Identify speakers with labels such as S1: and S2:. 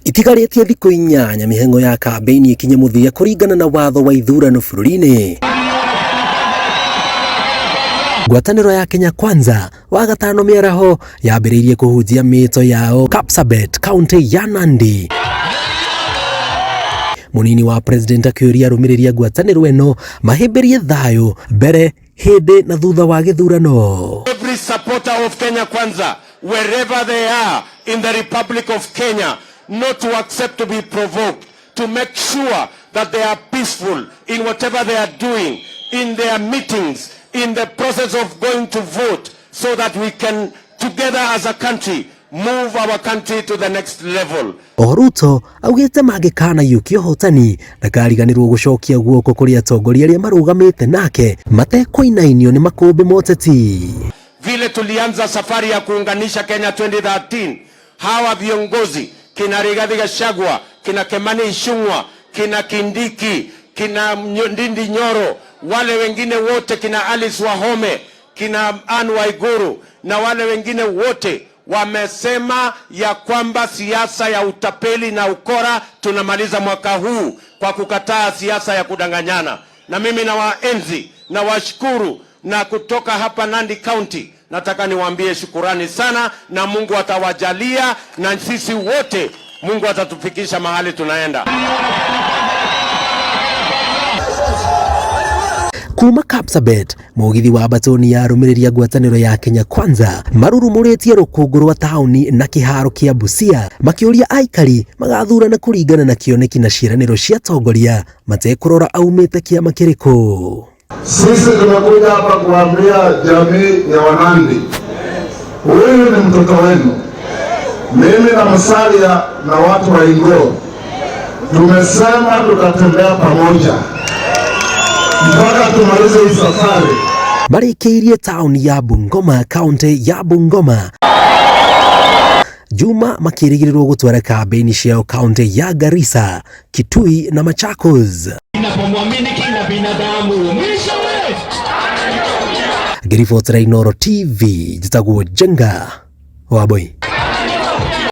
S1: Itigarĩtie thikũ 8 mĩhang'o ya kambĩini ĩkinye mũthia kũringana na watho wa ithurano bũrũri-inĩ. Ngwatanĩro ya Kenya Kwanza wagatano mĩaraho yambĩrĩirie kũhunjia mĩto yao Kapsabet, kaunti ya Nandi. Mũnini wa president akĩũria arũmĩrĩri a ngwatanĩro ĩno mahĩmbĩrie thayũ mbere, hĩndĩ na thutha wa gĩthurano.
S2: Every supporter of Kenya Kwanza, wherever they are in the Republic of Kenya, not to accept to be provoked, to make sure that they are peaceful in whatever they are doing, in their meetings, in the process of going to vote, so that we can, together as a country, move our country to the next level.
S1: O Ruto augĩte mangĩkanaiyũkia ũhotani ndakariganĩrwo gũcokia guoko kũrĩ atongoria arĩa marũgamĩte nake matekũinainio nĩ makũmbĩ ma ũteti.
S2: Vile tulianza safari ya kuunganisha Kenya 2013, hawa viongozi kina Rigathi Gachagua, kina Kimani Ichung'wa, kina Kindiki, kina Ndindi Nyoro, wale wengine wote, kina Alice Wahome, kina Anne Waiguru na wale wengine wote wamesema ya kwamba siasa ya utapeli na ukora tunamaliza mwaka huu kwa kukataa siasa ya kudanganyana. Na mimi nawaenzi na washukuru, na kutoka hapa Nandi County nataka niwaambie shukurani sana, na Mungu atawajalia, na sisi wote Mungu atatufikisha mahali tunaenda.
S1: Kuma Kapsabet mũgithi wa batoni ya arũmĩrĩri a ngwatanĩro ya Kenya Kwanza marurumũrĩtie rũkũngũ rwa taũni na kĩharo kĩa Busia makĩũria aikari magathurana kũringana na kĩoneki na ciĩranĩro cia atongoria matekũrora aumĩte kĩama kĩrĩkũ.
S3: Sisi tumekuja hapa kuambia jamii ya Wanandi, huyu ni mtoto wenu. Mimi na Musalia na watu wa Ingo tumesema tutatembea pamoja mpaka tumalize hii safari.
S1: Marĩkĩirie taũni ya Bungoma, kaunti ya Bungoma, Juma makĩrĩgĩrĩrwo gũtwara kambĩini ciao kaunti ya Garissa, Kitui na Machakos.
S4: Ninapomwamini kila binadamu mwishowe.
S1: Ngĩribotera Inooro TV, njĩtagwo Njenga Wambui.